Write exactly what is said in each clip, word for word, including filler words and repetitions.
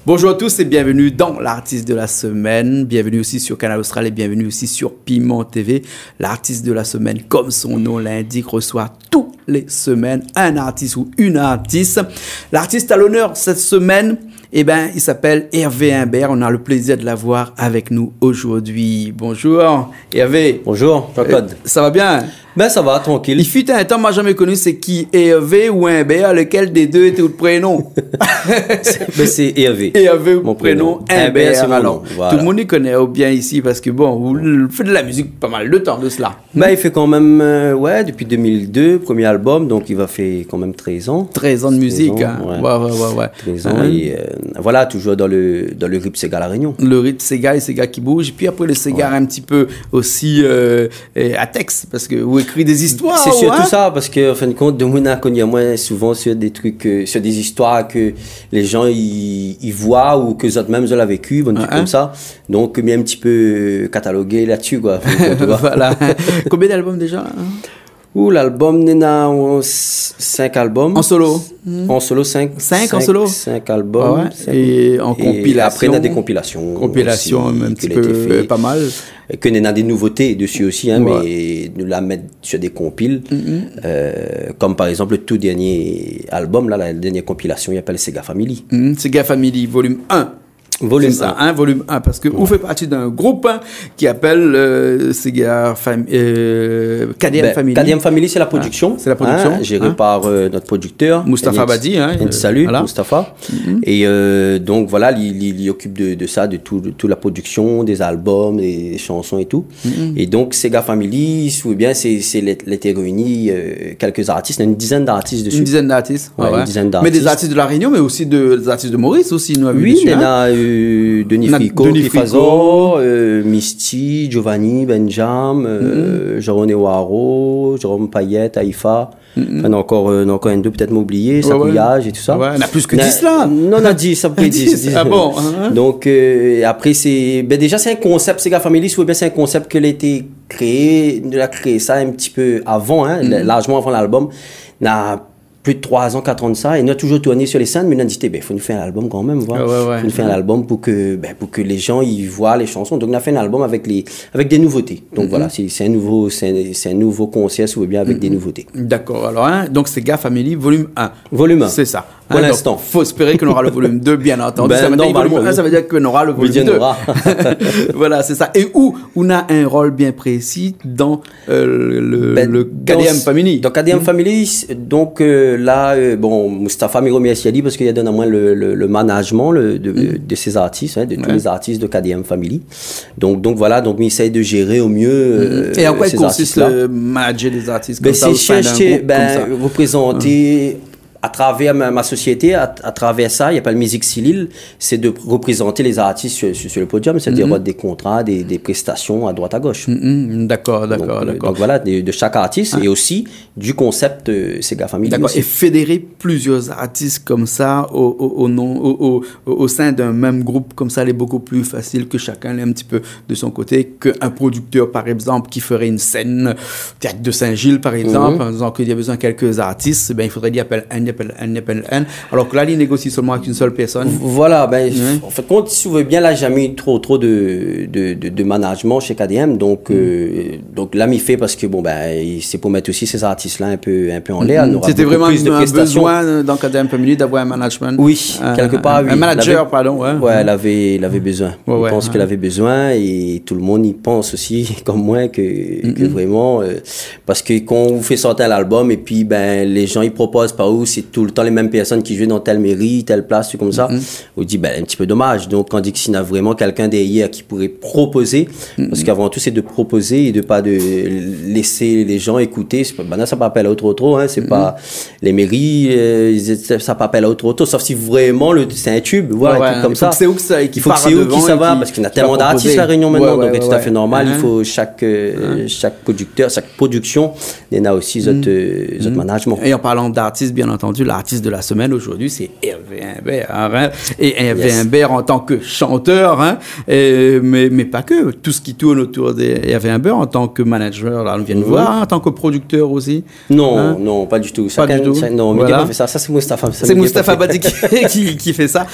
Bonjour à tous et bienvenue dans l'artiste de la semaine. Bienvenue aussi sur Kanal Austral et bienvenue aussi sur Piment T V. L'artiste de la semaine, comme son nom l'indique, reçoit tous les semaines un artiste ou une artiste. L'artiste à l'honneur cette semaine, eh ben, il s'appelle Hervé Imbert. On a le plaisir de l'avoir avec nous aujourd'hui. Bonjour, Hervé. Bonjour, Jean-Claude. Euh, ça va bien ? Ben, ça va, tranquille. Il fut un temps, ma zamé koni sé ki, Hervé ou Imbert, lequel des deux était votre prénom ? Ben, c'est Hervé. Hervé, mon prénom, Imbert, c'est mon nom. Alors, voilà. Tout le monde i koné bien ici parce que, bon, vous faites de la musique pas mal de temps de cela. Ben, il fait quand même, euh, ouais, depuis deux mille deux, premier album, donc il va faire quand même treize ans. Treize ans de musique, hein. Ouais. Ouais, ouais, ouais, ouais. Treize ans, hein. Et, euh, voilà, toujours dans le, dans le rythme séga La Réunion. Le rythme séga et séga qui bouge. Puis après, le séga un petit peu aussi, euh, euh, à texte, parce que vous écrivez des histoires, hein. C'est surtout ça, parce que, en fin de compte, de moun la koni amoin souvent sur des trucs, euh, sur des histoires que les gens i, i voient ou ke zot mèm zot la vécu, bon, des trucs comme ça. Donc, mi lé un petit peu, euh, catalogué là-dessus, quoi. Donc, tu vois. Voilà. Combien d'albums déjà, là, hein ? Ou, l'album, néna, euh, cinq albums. En solo ? En solo, cinq. Cinq en solo ? Cinq albums. Ah ouais. Et en compilation ? Et après, néna des compilations aussi, un petit peu, euh, pas mal. Et que néna des nouveautés dessus aussi, hein, mais nou la mèt sur des compiles. Euh, comme par exemple, le tout dernier album, là, la dernière compilation, il s'appelle Séga Family. Mhm. Séga Family, volume un. Volume un. C'est ça, hein, volume un, parce que vous faites partie d'un groupe, hein, qui s'appelle, euh, Séga Fam-, euh, K D M Family. Ben, K D M Family, c'est la production, hein, gérée par, euh, notre producteur, Mustapha Badi, hein, euh, voilà. Et, euh, donc voilà, li, li, li occupe de, de ça, de tout, de toute la production, des albums, des chansons et tout. Et donc, Séga Family, si vous voulez bien, c'est, c'est les, les réunis, euh, quelques artistes, une dizaine d'artistes dessus. Une dizaine d'artistes. Ouais, une dizaine d'artistes. Mais des artistes de La Réunion, mais aussi de, des artistes de Maurice aussi, nou la vu dessus, hein. Oui, néna, euh, Denis Fricot, Denis Fricot, Trifazor, euh, Misty, Giovanni, Benjam, euh, Jérôme Waro, Jérôme Payet, Haïfa. Enfin, néna encore, euh, néna encore un deux, peut-être m'a oublié, Sakouyage et tout ça. Ouais, néna plus que dix là. Non, néna dix, ça peut être dix. Ah bon, hein ? Donc, euh, après, c'est, ben, déjà, c'est un concept, Séga Family, si vous voulez bien, c'est un concept qui a été créé, nou la créé ça un petit peu avant, hein, largement avant l'album. Néna plus de trois ans, quatre ans de ça, et nou la toujours tourné sur les scènes, mais nou la di, ben, fo nou fé un album quand même, voilà. Ah ouais, ouais. Fo nou fé un album pour que, ben, pour que les gens i voient les chansons. Donc, nou la fé un album avec les, avec des nouveautés. Donc voilà, c'est, c'est un nouveau, c'est un, c'est un nouveau concert, si vous voulez bien, avec des nouveautés. D'accord, alors, hein, donc Séga Family, volume un. Volume un. C'est ça. Pour l'instant. Hein, donc, faut espérer qu'on aura le volume deux, bien entendu. Ben, normalement, oui. Ça veut dire que nou nora le volume deux. Voilà, c'est ça. Et ou, ou néna un rôle bien précis dans euh, le, le K D M Family. Ben, dans, dans K D M Family, c-, donc, euh, là, euh, bon, Mustapha, mi remèrsi ali parce qu'il a donné à moi le, le, le management, le, de, de ces artistes, hein, de tous les artistes de K D M Family. Donc, donc voilà, donc, mi éséy de gérer au mieux, euh, ces artistes-là. Et en quoi il consiste, euh, manager des artistes comme ça au sein d'un groupe comme ça ? Ben, c'est chercher, ben, représenter à travers ma, ma société, à, à travers ça, il s'appelle Musique Silil, c'est de représenter les artistes sur, sur, sur le podium, c'est-à-dire avoir des contrats, des, des prestations à droite à gauche. Mhm, d'accord, d'accord, euh, d'accord. Donc voilà, de, de chaque artiste et aussi du concept, euh, Séga Family aussi. D'accord, et fédérer plusieurs artistes comme ça au, au, au nom, au, au, au sein d'un même groupe comme ça, il est beaucoup plus facile que chacun ait un petit peu de son côté qu'un producteur, par exemple, qui ferait une scène, théâtre de Saint-Gilles, par exemple, en disant qu'il y a besoin de quelques artistes, ben, il faudrait qu'il appelle un, il appelle un, il appelle un. Alors que là, il négocie seulement avec une seule personne. Voilà, ben, en fin de compte, si vous voulez bien, là, j'ai jamais eu trop, trop de, de, de, de management chez K D M, donc, euh, donc là, mi fé parce que, bon, ben, c'est pour mettre aussi ces artistes-là un peu, un peu en l'air. C'était vraiment un besoin dans K D M Family d'avoir un management. Oui, quelque part, oui. Un manager, pardon, ouais. Ouais, lavé, lavé bezoin. Ouais, ouais. Mi pans ke lavé bezoin é tout le monde i pans osi, konm moin, ke, ke vréman, euh, parske kan ou fé sortir in album épi, ben, lé jan i propoz pa ou, sé toultan lé mèm pèrsone ki zoué dan tèl méri, tèl plas, truc konmsa. Ou di, bin, in ti pé domaz. Donk, tandi ke si na vréman kèlkin dèryèr ki pouré propozé, parske avan tou, sé de propozé é de pa de lésé lé zan ékouté. Sé pa, banna sa pa apèl aou tro tro, in, sé pa lé méri, euh, sa, sa pa apèl aou tro tro, sof si vréman le, sé in tube, voilà, in truc konmsa. Fo ke sé ou ki sava, parske na tèlman d'artis La Rényon mintnan, donk lé toutafé normal, i fo shak, euh, shak prodiktèr, shak prodiksion néna osi zot, euh, zot management. É an parlan d'artis, bien antandu, l'artis de la semèn zordi, sé Hervé Imbert, in. É Hervé Imbert an tan ke shantèr, in, é, mé, mé pa ke, tout sak i tourn otour de Hervé Imbert an tan ke manager, la, nou vien de voir, in, an tan ke prodiktèr osi. Non, non, pa ditou. Shakinn, shak-, non, mi la pa fé sa. Sa, sé Mustapha, sé Mustapha Badi ki, ki, ki fé sa.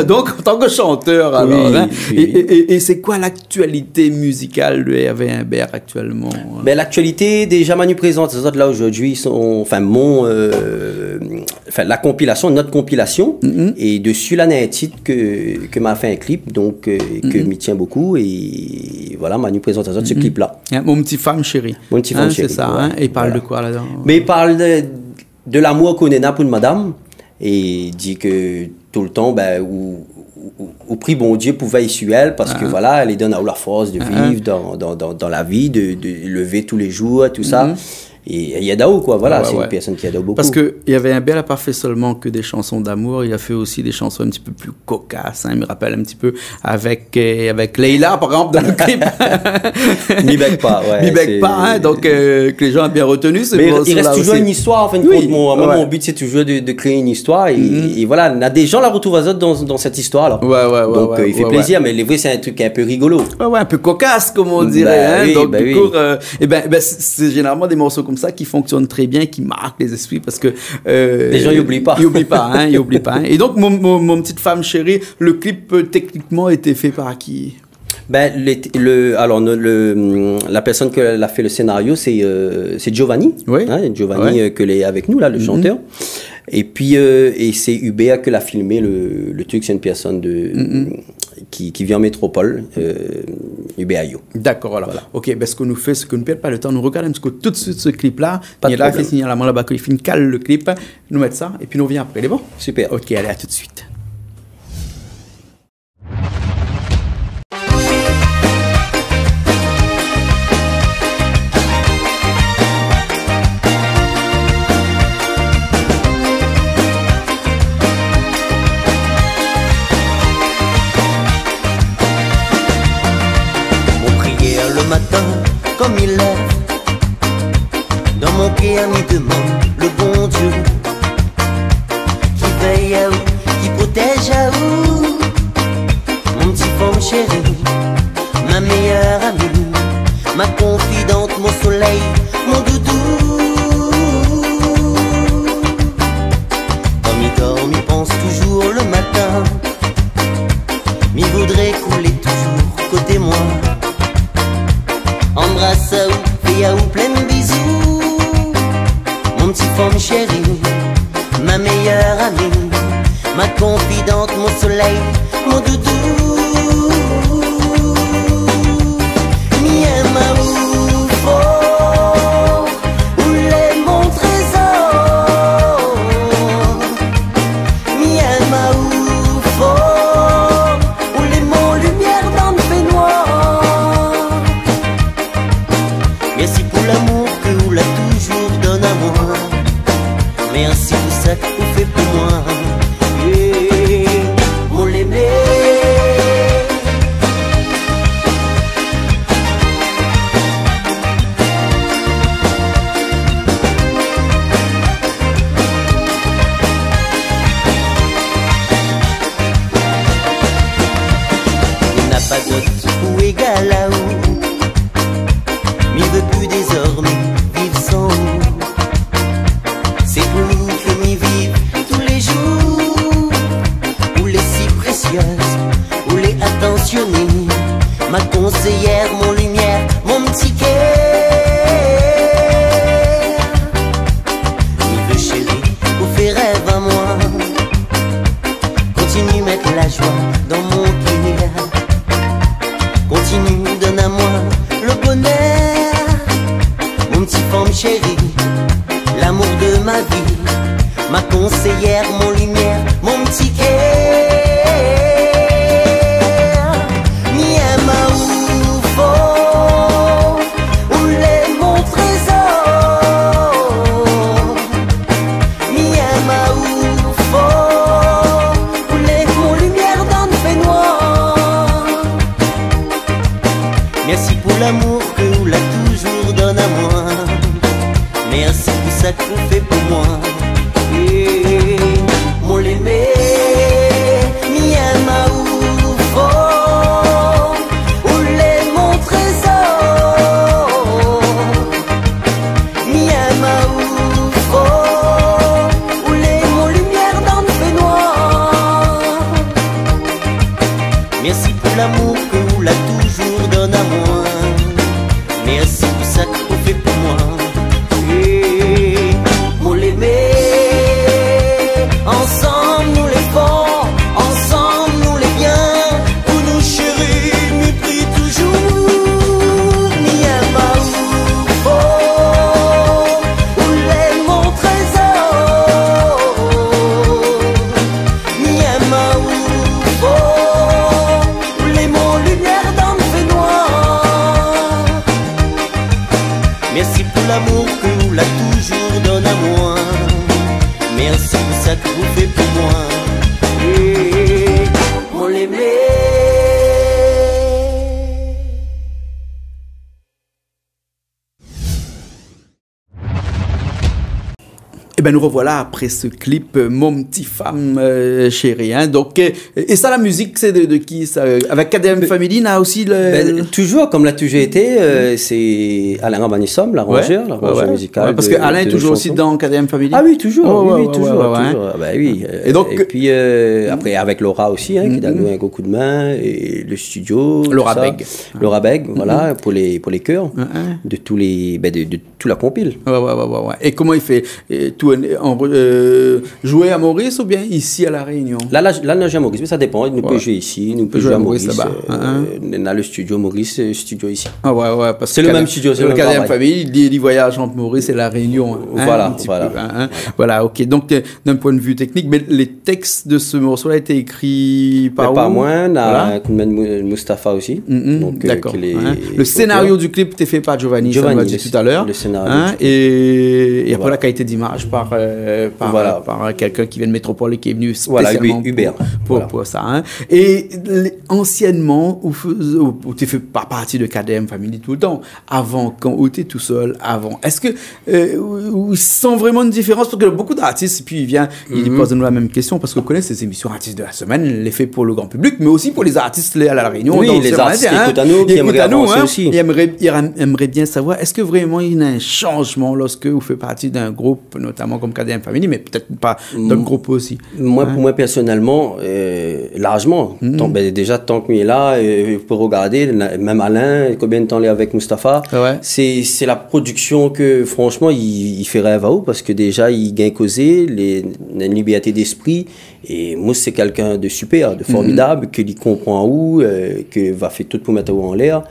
Donk, an tan ke shantèr, alor, in, é, é, é sé koi la aktialité mizikal de Hervé Imbert aktièlman, in ? Bin, l'aktialité, déza, Manu prézant azot la zordi, son, anfin, mon, euh, anfin, la konpilasion, nout konpilasion, é dési la, néna in tit ke, ke ma fé in klip, donk, euh, ke mi tien bokou, é voilà, Manu prézant azot se klip-la. In, Mon ti fanm shéri. Mon ti fanm shéri, sé sa, ouais. É i parl de koi ladan ? Mé i parl de, de lamour k'ou néna pou in madam, é i di ke toultan, bin, ou, ou, ou, ou pri Bondié pou vèy su èl, parske, voilà, èl i donn aou la fors de viv dan, dan, dan, dan la vi, de, de lévé tou lé zour, tousa. É i èd aou, koi, voilà, sé in pèrsone ki èd aou bokou. Parske Hervé Imbert la pa fé sèlman ke dé shanson d'amour, li la fé osi dé shanson in ti pé pli kokas, in, mi rapèl in ti pé avèk, euh, avèk Leila, par égzanp, dan le klip. Mi bèg pa, ouais. Mi bèg pa, in, donk, euh, ke lé zan la bien retenu, sé... Mé i rès touzour in istoir, an fin de kont. Moin, mon bi, sé touzour de, de kréé in istoir, é, é voilà, na dé zan la artrouv azot dan, dan sèt istoir-la. Ouais, ouais, ouais. Donk, euh, i fé plézir, mé lé vré, sé in truc in pé rigolo. Ouais, ouais, in pé kokas, konm i diré, in. Donk, du kou, euh, é bin, é bin, sé, sé zénéralman dé morso konmsa ki fonksionn trè bien, ki mark lé zéspri, parske, euh, lé zan i oubli pa. I oubli pa, in, i oubli pa, in. É donk, Mon, Mon, Mon ti fanm shéri, le klip, euh, téknikman, lété fé par ki ? Bin, le, le, alor, no, le, hum, la pèrsone ke la fé le sénario, sé, euh, sé Giovanni, in, Giovanni, euh, ke lé avèk nou la, le shantèr. É pi, euh, é sé Hubert ke la filmé le, le truc, sé in pèrsone de, ki, ki vien an métropol, euh, Hubert Ayo. Dakor, alor. Voilà. Ok, bin, sak nou fé, sé ke nou pèrd pa le tan, nou rogard in ti kou tout de suit se klip-la. Pa de problèm. Ni la, fé sign amoin laba ke li fine kal le klip. Nou mèt sa, épi nou vien apré, lé bon ? Super. Ok, alé, a tout de suit. Mon prièr le matin, kom mi lèv, dan mon kèr mi demann le Bondié ki vèy aou, ki protèz aou. Mon ti fanm shéri, ma méyèr ami, ma konfidant, mon solèy, mon doudou. Kan mi dor, mi pans touzour le matin, mi voudré k'ou lé touzour koté moin. Anbras aou, fé aou plin bizou. Mon ti fanm shéri, ma méyèr ami, ma konfidant, mon solèy, mon doudou. Mi èm aou for, ou lé mon trézor. Mi èm aou for, ou lé mon limièr dan fénoir. Mèrsi pou lamour ke ou la touzour donn amoin. Mèrsi pou sak ou fé pou moin. Yeah, mon lémé. Na pa d'ot pou égal aou. Mi vé pu dézormé viv san ou. Sé pou ou ke mi viv tou lé zour. Ou lé si présièz, ou lé atansioné, ma konséyèr, mon limièr, mon ti kèr. Mi vé shéri, ou fé rèv amoin. Kontinié mèt la zoi dan mon kèr. Kontinié donn amoin le bonèr. Mon ti fanm shéri, lamour de ma vi. Ma konséyèr, mon limièr, mon ti kèr. Mi èm aou for, ou lé mon trézor. Mi èm aou for, ou lé mon limièr dan fénoir. Mèrsi pou lamour ke ou la toujour donn amoin. Mèrsi pou sak ou fé pou moin. Eh, mon lémé, mi èm aou for, ou lé mon trézor. Mi èm aou for, ou lé mon limièr dan fénoir. Mèrsi pou lamour ke ou la toujour donn amoin. Mèrsi pou sak ou fé pou moin. Eh, mon lémé, ansanm nou lé for, ansanm nou lé bien. Pou nou shéri, mi pri toujour. Mi èm aou for, ou lé mon trézor. Mi èm aou for, ou lé mon limièr dan fénoir. Mèrsi pou lamour ke ou la toujour donn amoin. Mèrsi pou sak ou fé pou moin. Eh, mon lémé. Ében, nou rovoila apré se klip, euh, Mon ti fanm, euh, shéri, in. Donk, euh, é sa, la mizik, sé de, de ki sa ? Avèk K D M Family, na osi le... Bin, toujour, konm la toujour été, euh, sé Alain Rabanissom, laranjèr, laranjèr mizikal de, de shanson. Ouais, ouais. Ouais, parske Alain lé toujour osi dan K D M Family. Ah oui, toujour, oui, toujour, toujour. Ah bin oui, euh, é donk, épi, euh, apré, avèk Laura osi, in, ki donn anou in gro koudmin, é le studio, tout sa. Laura Beg. Laura Beg, voilà, pou lé, pou lé kèr, de tout lé, bin, de, de tout la konpil. Ouais, ouais, ouais, ouais, ouais. É koman i fé, euh, tourn, an, euh, zoué a Moris oubien isi a La Rényon ? La, la, la, nou la zoué a Moris, mé sa dépan. Nou pé zoué isi, nou pé zoué a Moris, euh, nou na le studio Moris, euh, studio isi. Ah ouais, ouais, parske sé le mèm studio, sé le mèm travay. K D M Family, li, li voyaj ant Moris é La Rényon, in, in ti pé, in, in. Voilà, voilà. Voilà, OK. Donk, euh, d'un point de vue technique, mé lé tèks de se morso-la la été ékri par ou ? Bin, par moin, na koudmin Mou-, Moustapha osi. Voilà. Mm, mm, dakor. Donk, euh, ki lé oteur. Le scénario du clip té fé par Giovanni, sa nou la di talèr. Giovanni, le, le scénario du clip. In, é, é apré, la kalité d'imaj par, euh, par, par, euh, kèlkin ki vien de Métropole é ki lé vni spésialman pou, pou sa, in. Voilà, Hubert. Voilà. É lé, ansiènman, ou fé, ou, ou té fé pa parti de K D M Family toultan. Avan, kan ou té tousèl avan, èske, euh, ou, ou san vréman in diférans ? Parske bonpé d'artis, épi i vien, i poz anou la mèm késtion, parske ou koné sé zémisyon Artiste de la semaine, lé fé pou le gran piblik, mé osi pou lé zartis, lé, a La Rényon, dan le semaine, in. Oui, lé zartis ki ékout anou, ki émré avanse osi. Ki émré, émré, émré bien savoir, èske vréman néna in shanjman lorske ou fé parti d'in group, notaman konm K D M Family, mé pétèt pa d'ot group osi ? Moin, pou moin, pèrsonèlman, euh, larjman. Tan, bin, déza, tank mi lé la, euh, pou rogardé, na, mèm Alain, konbien d'tan lé avèk Moustapha, sé, sé la prodiksyon ke, fransman, i, i fé rèv aou, parske déza, i gingn kozé, lé, na in libèrté d'èspri, é Mous, sé kèlkin de sipèr, de formidab, ke li konpran aou, euh, ke va fé tout pou mèt aou anlèr.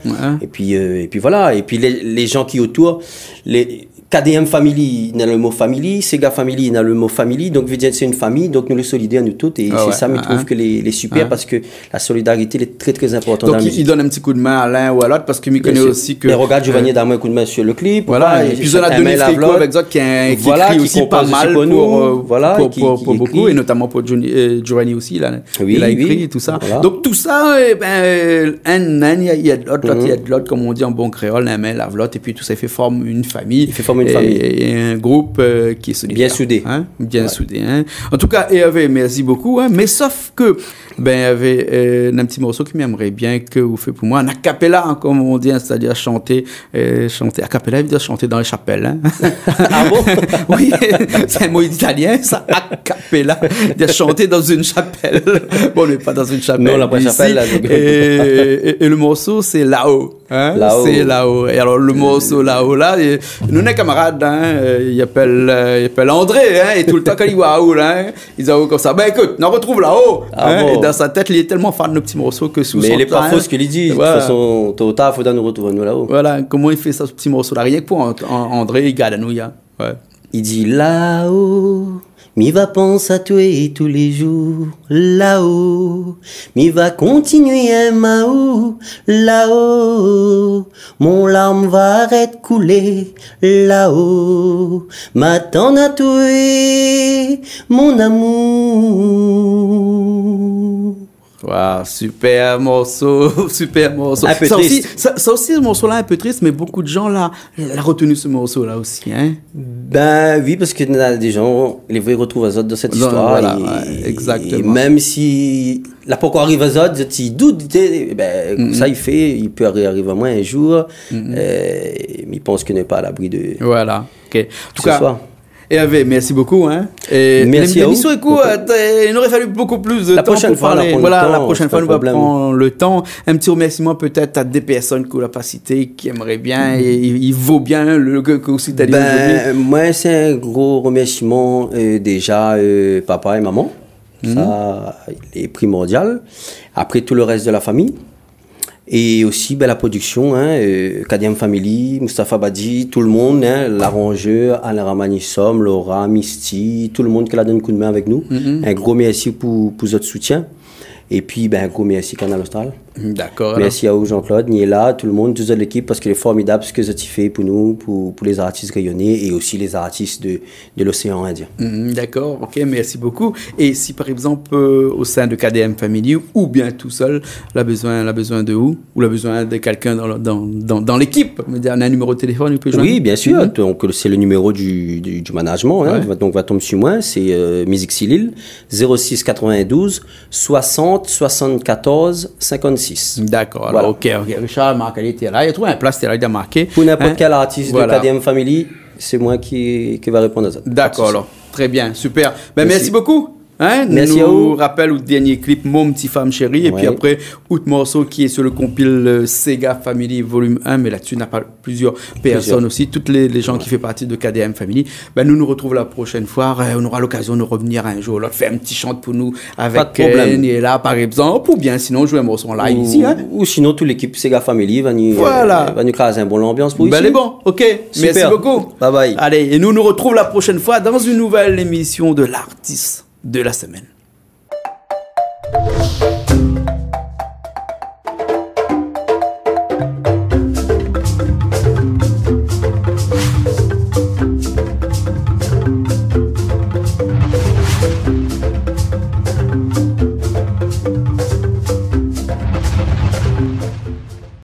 Épi, euh, épi voilà, épi lé, lé zan ki otour, lé, K D M Family, na le mo family, Sega Family, na le mo family, donk, vé dir, sé in famiy, donk nou lé solidèr, nou tout, é sé sa, mi trouv ke lé, lé sipèr, parske la solidarité, lé trè, trè inportan dan la mizik. Donk, i, i donn in ti koudmin a l'in ou a l'ot, parske mi koné osi ke, mé rogard, Giovanni la donn in koudmin sur le clip, voilà, épi zot la done Fréko avèk zot, ki, ki ékri osi pa mal pou, euh, pou, pou bonpé, é notaman pou Johnny, euh, Giovanni osi, la. Oui, la ékri tout sa. Voilà. Donk tout sa, ében, euh, inn, inn, i èd, i èd lot, lot i èd lot, konm i di an bon kréol, inn i lav lot, épi tout sa i fé form in famiy. I fé form in famiy. É, é in group, euh, ki lé solidèr. Bien soudé. In ? Bien soudé, in ? An tou ka, Hervé, mèrsi bonpé, in. Mé sof ke, bin, Hervé, euh, in ti morso ke mi èmré bien ke ou fé pou moin, an a cappella, in, konm i di, in, sétadir shanté, euh, shanté a cappella, i vé dir shanté dan lé shapèl, in. Ah bon ? Oui, sé in mo italien, sa, a cappella. I vé dir shanté dan in shapèl. Bon, nou lé pa dan in shapèl isi. Non, la pa shapèl, la, donk. É, é, é le morso, sé Là-haut, in ? Là-haut. Sé Là-haut. É alor, le morso Là-haut, la, é, nou néna in kamarad, in, euh, i apèl, euh, i apèl André, in, é toultan, kan li voi aou, la, in, li di aou konmsa, bin, ékout, nou artrouv Là-haut, in, é dan son tèt, li lé tèlman fan de ti morso ke si ou shant pa, in. Mé lé pa fo sak li di, de tout fason, to ou tar, fodra nou artrouv anou Là-haut. Voilà, koman i fé sa, se ti morso-la ? Rienk pou An-, An-, André, i gard anou, ya. Ouais. I di, Là-haut, Mi va pans a toi tou lé zour, la-o. Mi va kontinié èm aou, la-o. Mon larm va arèt koulé, la-o. M'atann a toi, mon amour. Waouh, super morso, super morso. Un peu Ça aussi, triste. Ça, ça aussi, ce morceau-là, un peu triste, mais beaucoup de gens là, la retenu ce morso-là aussi, hein. Ben oui, parske na dé zan, lé vré, i rotrouv azot dan sèt Dan, istoir. voilà, É, ouais, exactement. É mèm si la pankor ariv azot, zot i dout, té, ben, sa i fé, i pé ari-, ariv amoin in zour. Euh, mi pans ke nou lé pa a labri de Voilà. Ok. En tout ce cas, soir. Hervé, merci beaucoup, hein. Et Merci à l'émission vous. Est courte, euh, il aurait fallu beaucoup plus de La temps prochaine pour fois, on va parler. prendre Voilà, le temps, la prochaine c'est pas fois, un nous va problème. Prendre le temps. Un petit remerciement peut-être à des personnes que vous la pas citées, qui aimeraient bien et il, il vaut bien le que, que aussi t'as dit aujourd'hui. Ben, moin, sé in gro remèrsiman, euh, déza, euh, papa é momon. Sa, lé primordial. Apré, tout le rès de la fami. É osi, ben, la prodiksion, hein, euh, K D M Family, Mustapha Badi, tout le moun, hein, laranzèr, Alain Ramani Som, Laura, Misty, tout le moun ki la donn koudmin avèk nou. In gro mèrsi pou, pou zot soutien. Épi, ben, in gro mèrsi Kanal Austral. D'accord, alors. Mèrsi a ou, Jean-Claude, Niela, tout le moun, tout zot lékip, parske lé formidab sak zot i fé pou nou, pou, pou lé zartis rényoné é osi lé zartis de, de l'océan Indien. Mhm, d'accord, ok, merci beaucoup. Et si par exemple, euh, au sein de K D M Family, ou bien tout seul, la besoin, la besoin de ou, ou la besoin de quelqu'un dans, le- dans, dans, dans l'équipe, me dire, on a un numéro de téléphone, il peut joindre. Oui, bien sûr. Mhm. Donc, c'est le numéro du, du, du management, hein. Ouais. Donc, va tomber sur moi. C'est, euh, Musique Cellule, zéro six quatre-vingt-douze soixante soixante-quatorze cinquante-six. D'accord, Voilà. Alors, ok, ok. Richard Marc, il était là, il a trouvé une place, il a marqué. Pour n'importe Hein ? quelle artiste Voilà. de K D M Family, c'est moi qui, qui va répondre à ça. D'accord, alors. Très bien, super. Ben, Merci. Merci beaucoup. Hein, Merci nous à vous. Rappelle le dernier clip, Mon Petit Femme Chérie, et puis Ouais. Après, autre morceau qui est sur le compil, euh, Sega Family Volume un, mais là-dessus, on a pas plusieurs personnes Plusieurs. Aussi, toutes les, les gens qui font partie de K D M Family. Ben, nous nous retrouvons la prochaine fois. Euh, on aura l'occasion de revenir un jour, là, faire un petit chant pour nous avec Pas de problème. Ken et là, par exemple, ou bien sinon, jouer un morceau en live Ou, ici, hein. Ou sinon, tout l'équipe Sega Family va nous, Voilà. euh, va nous caser un bon ambiance pour Ben, ici. Lé bon, ok. Super. Merci beaucoup. Bye bye. Allez, et nous nous retrouvons la prochaine fois dans une nouvelle émission de l'artiste de la semaine.